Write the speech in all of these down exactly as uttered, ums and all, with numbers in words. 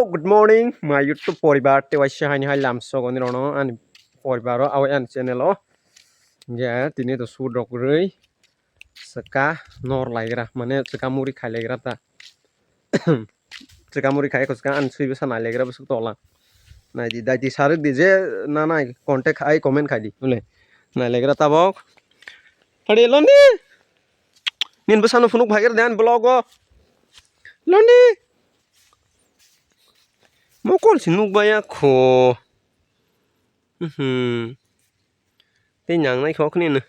Good morning, my YouTube poribar, tei waisa haini hai lamsok oni rono ani poribaro, awai ani channel o. Hingke tini to shoot rok rwi, chwka nor laigra, mane chwka muri khai laigra ta. Chwka muri khai ko chwka ani swibo sa nai laigra bwswk tola. Nai di, dai di, sarwk di, je na nai contact khai, comment khai di, bole. Nai laigra tabok. Hadi, Londi! Nini bwsano phunuk phaigra de ani vlog o. Londi! Mokol se nukbaya kho. Mhm. Tei nang nai kho khne no.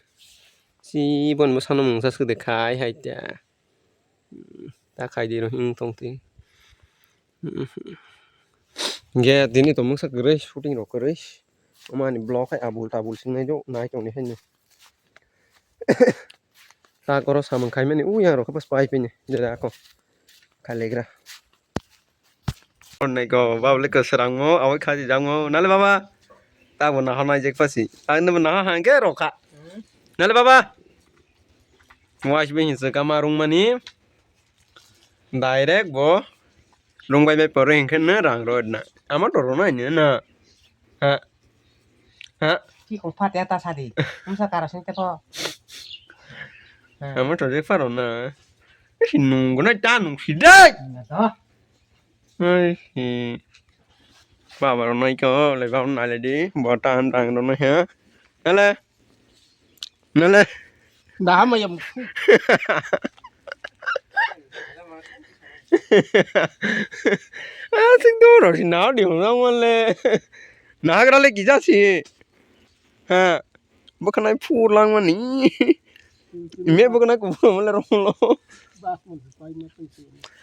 Si bon bwsano mungsa swk de khai hai ta. Ta khai di ro hing tong twi. Mhm. Ge tini to mungsa kwrwi shooting rok kwrwi. Omo ani vlog hai abul tabul sing nai do nai tong ni hai no. Ta koro samung khai mani u yang rok khe pas pai pini jera ako khalegra. Honnai ko baba le kwswrangmo aboi khaji jakmo nale baba. Tabo naha nai jek pasi ang nabo naha hangke rokha. Nale baba. Wais bini se kama rung mani. Direct bo rung bai bai pore hingke no rang rw na. Ama to rw nai no na. Ha. Ha. Ki kong phat ya ta sadi. Mungsa kara sing te pho. Ha. Ama to je pharo na. Isi nung guna ta nung si dai. Na to. Ai si. Baba rw nai ko le baba nai le di. Bo ta han rang rw nai ha. Nale. Nale. Daha maya. Ah, sing do ro si na di hong le. Na gra le kija si. Ha. Bwkhanai phur langmani. Ime bwkhanai kubur mole romlo.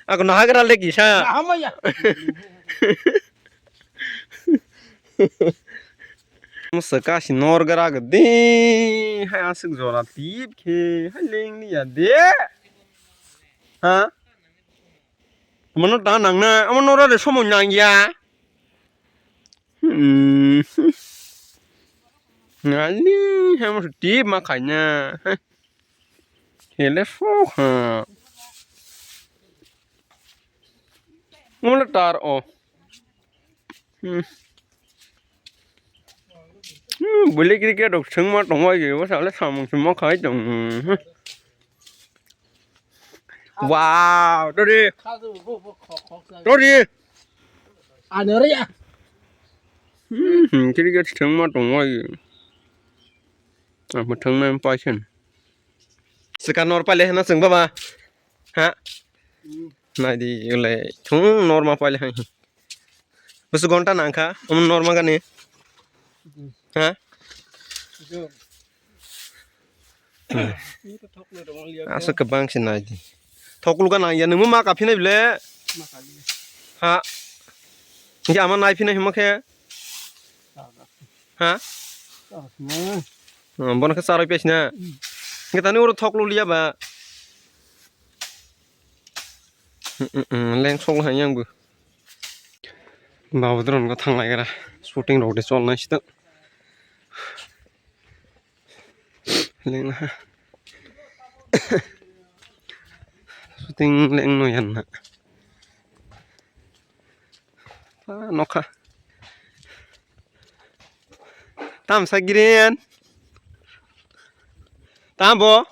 Ako nahagra le kisa. Daha maya. Mwswk kasi nor gra gede. Hai aswk jora tip khe. Hai lengli ya de. Ha? Mano ta nang na. Amo nora de somo nang ya. Hmm. Ngali. Hai mo tip ma khai na. Hele fo ha. Mula tar o. Hmm. Hmm, bwlwi cricket rok swngma tongbai khe, bwsale samung sima khai tong. Hmm. Wow, tori. Tori. Ano ri ya. Hmm, cricket swngma tongbai. Ang mwthangna paikhen. Swkang nor paile hwnna chwng baba. Ha? Hmm. Nai di, ulai thung norma paile hai. Bwswk gonta nangkha, omo norma gani. Hmm. Ha? Jor. Hmm. Ni to thoklo dong liya. Asa kwbang se nai di. Thoklo ga nang ya, nungmo ma kaphinai bile. Ma kaphinai. Ha? Hingke ama nai phinai himo khe. Ha? Hmm, bono khe charwi paisina. Hmm. Hingke tani oro thoklo liya ba. Hmm, hmm, hmm, leng sok hai yang bo. Babu dron ko thang lai gara. Shooting rok de chol nai sita. Leng ha. Shooting leng no yan na. Ah, nokha. Tam sa green. Tam bo.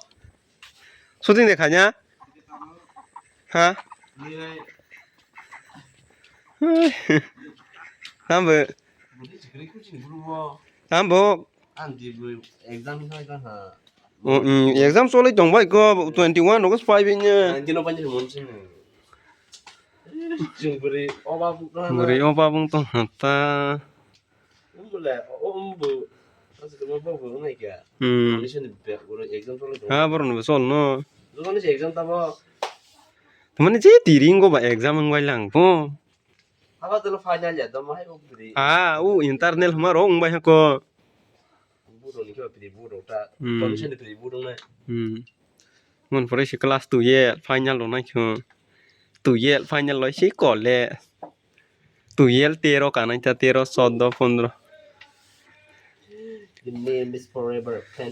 Shooting de khanya. Ha? Tam bo. Tam bo. Oh, mm, exam choli tong bai ko twenty one rogo five in. Bwrwi oba bung tong hata. Hmm. Ha, borok ni bwsal no. Tamani je tiring go ba exam wng bai lang bo. Ha, u internal hwnma rok wng bai hako. Hmm. Hmm. Mon pore si class twelve final rok nai kho. Twelve final loi si kole. Twelve, tero kanai ta, tero, soddo, pondro.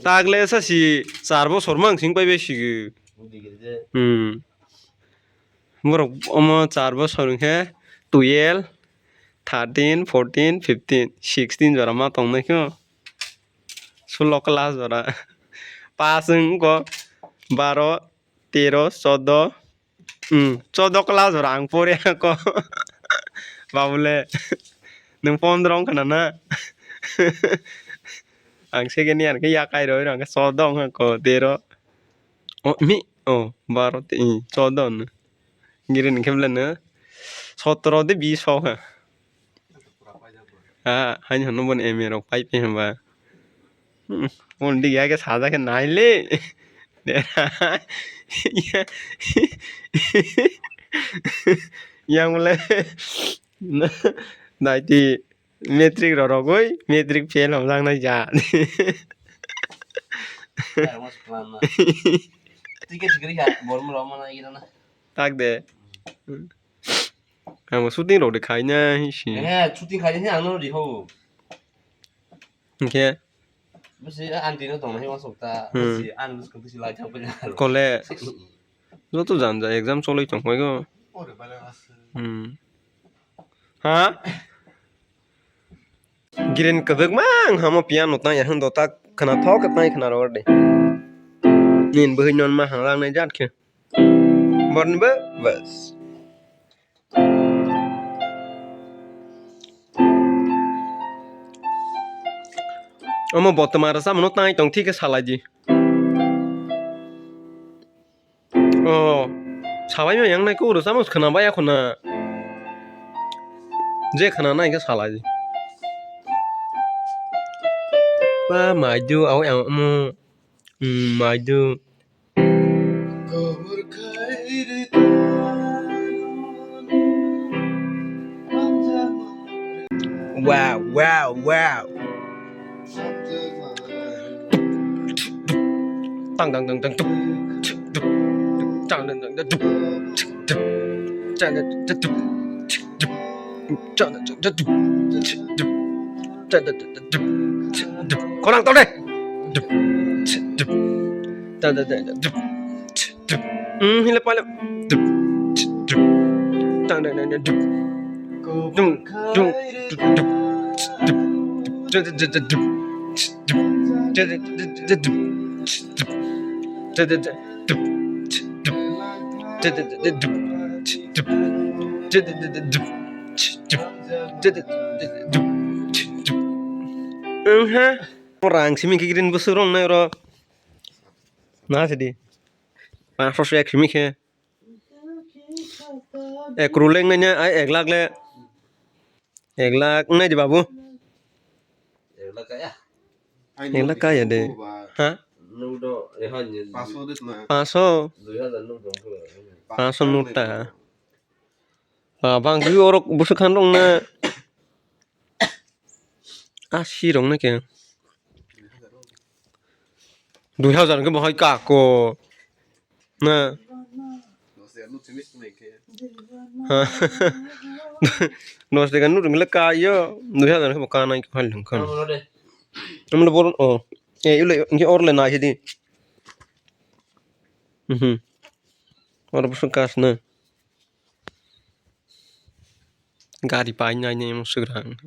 Tagle sa si char bosor mang sing pai bai si. Hmm. Borok omo char bosor hwnkhe twelve, thirteen, fourteen, fifteen, sixteen jora ma tongnai kho. Sulo class jora. Pass wng kho baro, tero, chodo. Hmm, chodo class jora ang pore kho. Babule. Nwng pondro wng khna na? Ang second year khe yakai roi rang khe chodo wng kho, tero. Oh, mi, oh, baro, te, i, chodo no. Girin khe bole no sotro de bis ho kha. Ha, hain hano bon M A rok pai pe hamba. Hmm, bon dik ya ke saja ke nai le. Yang bole. Nai ti. Matric rw rwgwi matric fail hamjaknai ja. Twi khe sikiri kha, borok rok mano igina na. Tak de. Ang shooting rok de khaina hi si. Eh, shooting khaina hi ang no ri ho. Hingkhe? Bwsi aunty no tongna hi wasok ta. Hmm. Bwsi ang bwskang bwsi lai thang panya. Kole. Joto janja exam choloi tong phai go. Hmm. Ha? Giren kwbwkma ang hamo piano tang ya hwndo ta khwna thok khe tang khwna rw de. Nin bwhwi non ma hang lang nai jat khe. Borni bo bas. Omo botoma rwchapmano tang tong thik khe salai di. Oh, sabai ma yang nai ko rwchapmano khwna bai ya khwna. Je khwna nai khe salai di. Ba mai du au yang omo. Hmm, mai du. Wow, wow, wow. Tang, tang, tang, tang, tuk, tuk, tuk, tuk, tang, tang, tang, tang, tuk, tuk, tuk, tang, tang, tang, tuk, tuk, tuk, tang, tang, tang, tuk, tuk, tuk, tang, tang, tang, tuk, tuk, tuk. Khorang tol de. Dup, dup. Ta, ta, ta, ta, dup, dup. Hmm, hile pale. Dup, dup. Ta, ta, ta, ta, dup. Dum, dum, dup, dup, dup, dup. Ta, ta, ta, ta, dup, dup. Ta, ta, ta, ta, ta, dup, dup. Ta, ta, ta, dup, dup. Ta, ta, ta, ta, dup, dup. Ta, ta, ta, ta, dup, dup. Ta, ta, ta, ta, dup, dup. Aha. Ora ang simi khe green bwswk rong nai oro. Na sidi. Panch sho se ek simi khe. Ek ruleng nai nya, ai ek lakh le. Ek lakh nai di babu. Ek lakh kaya. Ek lakh kaya de. Ha? Nuk do, eh, han ni. Panch sho de tna. Panch sho. Dui hajar nuk do. Panch sho nuk ta. Ba, bang twi oro bwswk khan rong na. Asi rong na khe. Dui hajar khe bahai ka ko. Na. Ha. Dos taka nuk rwngkhe ka yo. Dui hajar khe bo ka nai khe hal hwn khan. Amle bor o. E, ule, inke orle nai hidi. Mhm. Oro bwswk kas na. Gari pai nai nai mo swkang.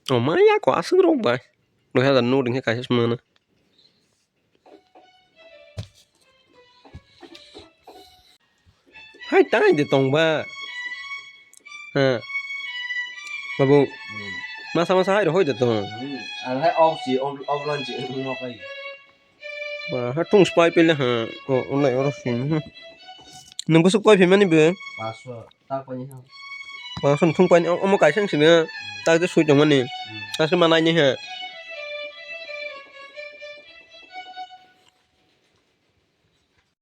O maya ko aswk rok bai. Dui hajar nuk rwngkhe kaisa se mana. Hai tai de tong ba. Ha. Babu. Hmm. Masa masa hai rok hoi de tong. Hmm. Ang hai off si, off, offline si, wngma pai. Ba, ha thung spai pele ha. O, online oro sim. Hmm. Nung bwswk koi phaimani bo? Paso, tak paini ha. Paso thung paini, o-, omo kaisa wngsi na. Tak de sui tongmani. Hmm. Aswk ma naini ha.